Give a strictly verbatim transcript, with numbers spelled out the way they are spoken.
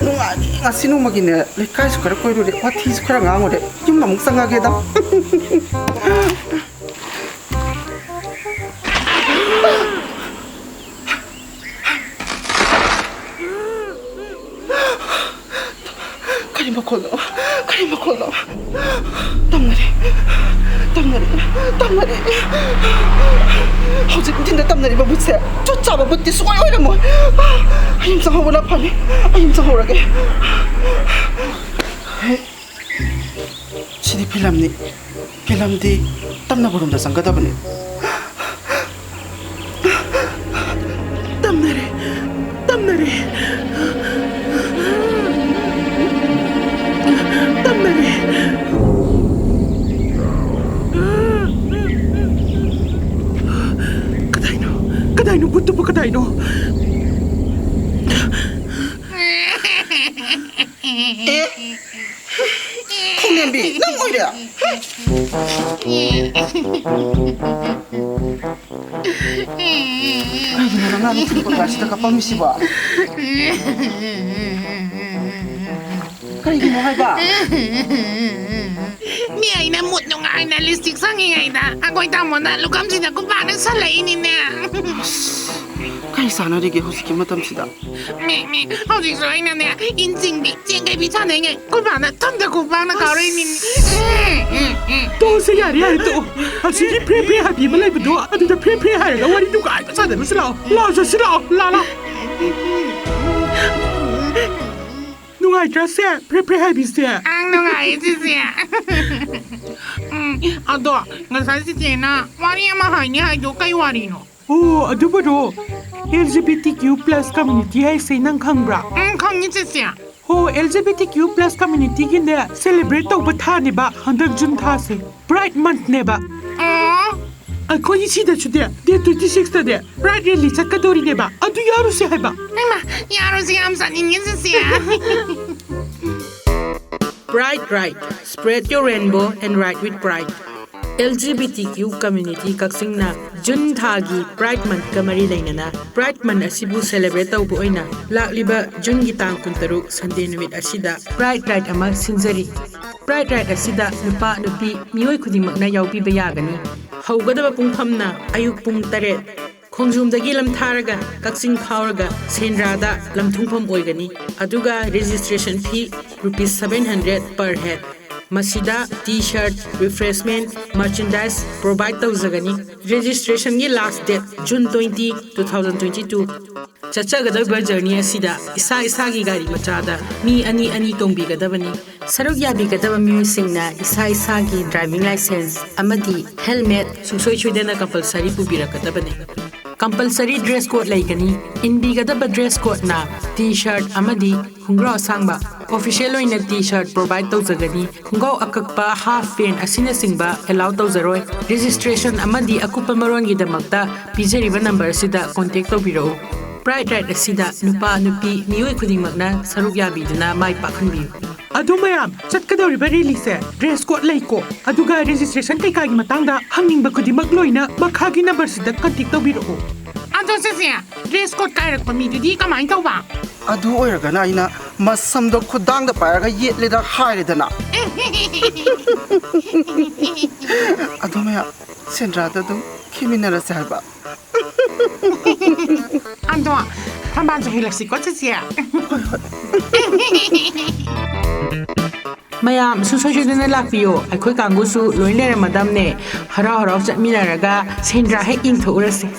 ꯅꯨꯡꯉꯥꯏꯔꯤ꯫ ꯉꯁꯤ ꯅꯣꯡꯃꯒꯤꯅꯦ, ꯂꯩꯀꯥꯏꯁꯨ ꯈꯔ ꯀꯣꯏꯔꯨꯔꯦ, ꯋꯥꯊꯤꯁꯨ ꯈꯔ ꯉꯥꯡꯉꯨꯔꯦ꯫ ꯌꯨꯝ ꯑꯃꯨꯛ ꯆꯪꯉꯒꯦꯗ꯫ ꯀꯔꯤ ꯃꯈꯣꯜꯅꯣ? ꯀꯔꯤ ꯃꯈꯣꯜꯅꯣ? ꯇꯝꯅꯔꯦ, ꯇꯝꯅꯔꯦ, ꯇꯝꯅꯔꯦ꯫ ꯍꯧꯖꯤꯛ ꯅꯨꯡꯊꯤꯟꯗ ꯇꯝꯅꯔꯤꯕ ꯕꯨꯠꯁꯦ ꯆꯨꯠ ꯆꯥꯕ ꯕꯨꯠꯇꯤ ꯁꯨꯡꯑꯣꯏ ꯑꯣꯏꯔꯝꯃꯣꯏ꯫ ꯑꯩ ꯑꯃ ꯆꯪꯍꯧꯕꯅ ꯐꯅꯤ꯫ ꯑꯩ ꯑꯃ ꯆꯪꯍꯧꯔꯒꯦ꯫ ꯍꯦ, ꯁꯤꯗꯤ ꯐꯤꯂꯝꯅꯤ꯫ ꯐꯤꯂꯝꯗꯤ ꯇꯝꯅꯕ ꯔꯨꯝꯗ ꯆꯪꯒꯗꯕꯅꯤ꯫ ꯇꯝꯅꯔꯦ, ꯇꯝꯅꯔꯦ, ꯇꯝꯅꯔꯦ꯫ ꯀꯗꯥꯏꯅꯣ? ꯀꯗꯥꯏꯅꯣ? ꯕꯨꯠꯇꯨꯕꯨ ꯀꯗꯥꯏꯅꯣ? ꯑꯦ? ꯈꯣꯡꯂꯦꯝꯕꯤ, ꯅꯪ ꯑꯣꯏꯔꯦ? ꯀꯩꯒꯤꯅꯣ ꯅꯪꯅ ꯅꯨꯡꯊꯤꯜ ꯄꯣꯠꯀꯥꯁꯤꯗ ꯀꯞꯄꯝꯃꯤꯁꯤꯕꯣ? ꯀꯩꯒꯤꯅꯣ ꯍꯥꯏꯕ? ꯃꯤ ꯑꯩꯅ ꯃꯨꯠ ꯅꯨꯡꯉꯥꯏꯅ ꯂꯤꯞꯁꯇꯤꯛ ꯁꯪꯉꯤꯉꯩꯗ ꯑꯩꯈꯣꯏ ꯇꯥꯃꯣꯅ ꯂꯨꯈꯝꯁꯤꯗ ꯈꯨꯄꯥꯛꯅ ꯁꯜꯂꯛꯏꯅꯤꯅꯦ꯫ ꯀꯩ ꯆꯥꯟꯅꯔꯤꯒꯦ ꯍꯧꯖꯤꯛꯀꯤ ꯃꯇꯝꯁꯤꯗ? ꯃꯤ, ꯃꯤ, ꯍꯧꯖꯤꯛꯁꯨ ꯑꯩꯅꯅꯦ, ꯏꯟ ꯆꯤꯡꯕꯤ, ꯆꯦꯡ ꯀꯩꯕꯤ ꯁꯥꯟꯅꯩꯉꯩ, ꯑꯩꯈꯣꯏ ꯕꯥꯅ ꯊꯝꯗ ꯈꯨꯕꯥꯛꯅ ꯀꯥꯎꯔꯛꯏꯅꯤ꯫ ꯇꯣꯛꯑꯁꯦ, ꯌꯥꯔꯦ, ꯌꯥꯔꯦ, ꯇꯣꯛꯑꯣ꯫ ꯑꯁꯤꯒꯤ ꯐ꯭ꯔꯦ ꯐ꯭ꯔꯦ ꯍꯥꯏꯕꯤ ꯑꯃ ꯂꯩꯕꯗꯣ, ꯑꯗꯨꯗ ꯐ꯭ꯔꯦ ꯐ꯭ꯔꯦ ꯍꯥꯏꯔꯒ ꯋꯥꯔꯤ ꯅꯨꯡꯉꯥꯏꯕ ꯁꯥꯟꯅꯔꯨꯁꯤ ꯂꯥꯛꯑꯣ꯫ ꯂꯥꯛꯑꯣ, ꯆꯠꯁꯤ ꯂꯥꯛꯑꯣ, ꯂꯥ, ꯂꯥ꯫ ꯅꯨꯡꯉꯥꯏꯇ꯭ꯔꯥ ꯁꯦ, ꯐ꯭ꯔꯦ ꯐ꯭ꯔꯦ ꯍꯥꯏꯕꯤꯁꯦ? ꯑꯪ, ꯅꯨꯡꯉꯥꯏꯌꯦ, ꯆꯤꯆꯦ꯫ ꯎꯝ, ꯑꯗꯣ, ꯉꯁꯥꯏ ꯆꯤꯆꯦꯅ ꯋꯥꯔꯤ ꯑꯃ ꯍꯥꯏꯅꯤ ꯍꯥꯏꯗꯣ ꯀꯩ ꯋꯥꯔꯤꯅꯣ? ꯑꯣ, ꯑꯗꯨꯕꯨꯔꯣ? L G B T Q plus community ꯍꯥꯏꯁꯦ ꯅꯪ ꯈꯪꯕ꯭ꯔꯥ? ꯎꯝ, ꯈꯪꯉꯤ, ꯆꯤꯆꯦ꯫ ꯍꯣ, L G B T Q plus ꯀꯝꯃ꯭ꯌꯨꯅꯤꯇꯤꯒꯤꯅꯦ, ꯁꯦꯂꯦꯕ꯭ꯔꯦꯠ ꯇꯧꯕ ꯊꯥꯅꯦꯕ ꯍꯟꯗꯛ ꯖꯨꯟ ꯊꯥꯁꯦ꯫ ꯄ꯭ꯔꯥꯏꯗ ꯃꯟꯊꯅꯦꯕ꯫ ꯑꯣ꯫ ꯑꯩꯈꯣꯏꯒꯤ ꯁꯤꯗꯁꯨꯅꯦ, ꯗꯦꯠ ꯇ꯭ꯋꯦꯟꯇꯤ ꯁꯤꯛꯁꯇꯅꯦ, ꯄ꯭ꯔꯥꯏꯗ ꯔꯦꯂꯤ ꯆꯠꯀꯗꯧꯔꯤꯅꯦꯕ꯫ ꯑꯗꯨ ꯌꯥꯎꯔꯨꯁꯦ ꯍꯥꯏꯕ꯫ ꯍꯩꯃꯥ, ꯌꯥꯔꯨꯁꯦ, ꯌꯥꯝ ꯆꯠꯅꯤꯡꯉꯦ, ꯆꯤꯆꯦ꯫ Pride Ride, spread your rainbow and ride with pride. L G B T Q community ꯀꯛꯆꯤꯡꯅ ꯖꯨꯟ ꯊꯥꯒꯤ Pride Monthꯀ ꯃꯔꯤ ꯂꯩꯅꯅ Pride Month ꯑꯁꯤꯕꯨ celebrate ꯇꯧꯕ ꯑꯣꯏꯅ ꯂꯥꯛꯂꯤꯕ ꯖꯨꯟꯒꯤ ꯇꯥꯡ ꯀꯨꯟꯇꯔꯨꯛ Sunday ꯅꯨꯃꯤꯠ ꯑꯁꯤꯗ Pride Ride ꯑꯃ ꯁꯤꯟꯖꯔꯤ꯫ Pride Ride ꯑꯁꯤꯗ ꯅꯨꯄꯥ, ꯅꯨꯄꯤ, ꯃꯤꯑꯣꯏ ꯈꯨꯗꯤꯡꯃꯛꯅ ꯌꯥꯎꯕꯤꯕ ꯌꯥꯒꯅꯤ꯫ ꯍꯧꯒꯗꯕ ꯄꯨꯡꯐꯝꯅ ꯑꯌꯨꯛ ꯄꯨꯡ ꯇꯔꯦꯠ, ꯈꯣꯡꯖꯣꯝꯗꯒꯤ ꯂꯝꯊꯥꯔꯒ ꯀꯛꯆꯤꯡ ꯐꯥꯎꯔꯒ ꯁꯦꯟꯗ꯭ꯔꯥꯗ ꯂꯝꯊꯨꯡꯐꯝ ꯑꯣꯏꯒꯅꯤ꯫ ꯑꯗꯨꯒ registration fee rupees seven hundred per head꯫ ꯃꯁꯤꯗ T-shirt, refreshment, merchandise provide ꯇꯧꯖꯒꯅꯤ꯫ Registrationꯒꯤ last date June twenty, two thousand twenty two꯫ ꯆꯠꯆꯒꯗꯧꯔꯤꯕ journey ꯑꯁꯤꯗ ꯏꯁꯥ ꯏꯁꯥꯒꯤ ꯒꯥꯔꯤ ꯃꯆꯥꯗ ꯃꯤ ꯑꯅꯤ ꯑꯅꯤ ꯇꯣꯡꯕꯤꯒꯗꯕꯅꯤ꯫ ꯁꯔꯨꯛ ꯌꯥꯕꯤꯒꯗꯕ ꯃꯤꯑꯣꯏꯁꯤꯡꯅ ꯏꯁꯥ ꯏꯁꯥꯒꯤ driving licence ꯑꯃꯗꯤ helmet ꯁꯨꯡꯁꯣꯏ ꯁꯣꯏꯗꯅ compulsory ꯄꯨꯕꯤꯔꯛꯀꯗꯕꯅꯤ꯫ Compulsory dress code ꯂꯩꯒꯅꯤ꯫ ꯏꯟꯕꯤꯒꯗꯕ dress codeꯅ T-shirt ꯑꯃꯗꯤ ꯈꯣꯡꯒ꯭ꯔꯥꯎ ꯑꯁꯥꯡꯕ, official ꯑꯣꯏꯅ T-shirt provide ꯇꯧꯖꯒꯅꯤ꯫ ꯈꯣꯡꯒ꯭ꯔꯥꯎ ꯑꯀꯛꯄ, half pant ꯑꯁꯤꯅꯆꯤꯡꯕ allow ꯇꯧꯖꯔꯣꯏ꯫ Registration ꯑꯃꯗꯤ ꯑꯀꯨꯞꯄ ꯃꯔꯣꯜꯒꯤꯗꯃꯛꯇ ꯄꯤꯖꯔꯤꯕ number ꯑꯁꯤꯗ contact ꯇꯧꯕꯤꯔꯛꯎ꯫ Pride Ride ꯑꯁꯤꯗ ꯅꯨꯄꯥ, ꯅꯨꯄꯤ, ꯃꯤꯑꯣꯏ ꯈꯨꯗꯤꯡꯃꯛꯅ ꯁꯔꯨꯛ ꯌꯥꯕꯤꯗꯨꯅ ꯃꯥꯏ ꯄꯥꯛꯍꯟꯕꯤꯌꯨ꯫ ꯑꯗꯨ ꯃꯌꯥꯝ, ꯆꯠꯀꯗꯧꯔꯤꯕ rallyꯁꯦ dress code ꯂꯩꯀꯣ, ꯑꯗꯨꯒ registration ꯀꯩꯀꯥꯒꯤ ꯃꯇꯥꯡꯗ ꯍꯪꯅꯤꯡꯕ ꯈꯨꯗꯤꯡꯃꯛ ꯂꯣꯏꯅ ꯃꯈꯥꯒꯤ numberꯁꯤꯗ contact ꯇꯧꯕꯤꯔꯛꯎ꯫ ꯑꯗꯣ ꯁꯤꯁꯦ, dress code ꯀꯥꯏꯔꯛꯄ ꯃꯤꯗꯨꯗꯤ ꯀꯃꯥꯏꯅ ꯇꯧꯕ? ꯑꯗꯨ ꯑꯣꯏꯔꯒꯅ ꯑꯩꯅ ꯃꯁꯝꯗꯣ ꯈꯨꯗꯥꯡꯗ ꯄꯥꯏꯔꯒ ꯌꯦꯠꯂꯦꯗ ꯍꯥꯏꯔꯦꯗꯅ꯫ ꯑꯗꯣ ꯃꯌꯥꯝ, ꯁꯦꯟꯗ꯭ꯔꯥꯗ ꯑꯗꯨꯝ ꯈꯦꯃꯤꯟꯅꯔꯁꯦ ꯍꯥꯏꯕ꯫ ꯑꯗꯣ ꯊꯝꯕꯥꯜꯁꯨ ꯍꯦꯛꯂꯛꯁꯤꯀꯣ, ꯆꯦꯆꯦ꯫ ꯃꯌꯥꯝ ꯁꯨꯡꯁꯣꯏ ꯁꯣꯏꯗꯅ ꯂꯥꯛꯄꯤꯌꯣ, ꯑꯩꯈꯣꯏ ꯀꯥꯡꯕꯨꯁꯨ ꯂꯣꯏ ꯂꯩꯔꯝꯃꯗꯝꯅꯦ꯫ ꯍꯔꯥꯎ ꯍꯔꯥꯎ ꯆꯠꯃꯤꯟꯅꯔꯒ ꯁꯦꯟꯗ꯭ꯔꯥ ꯍꯦꯛ ꯌꯦꯡꯊꯣꯛꯎꯔꯁꯤ꯫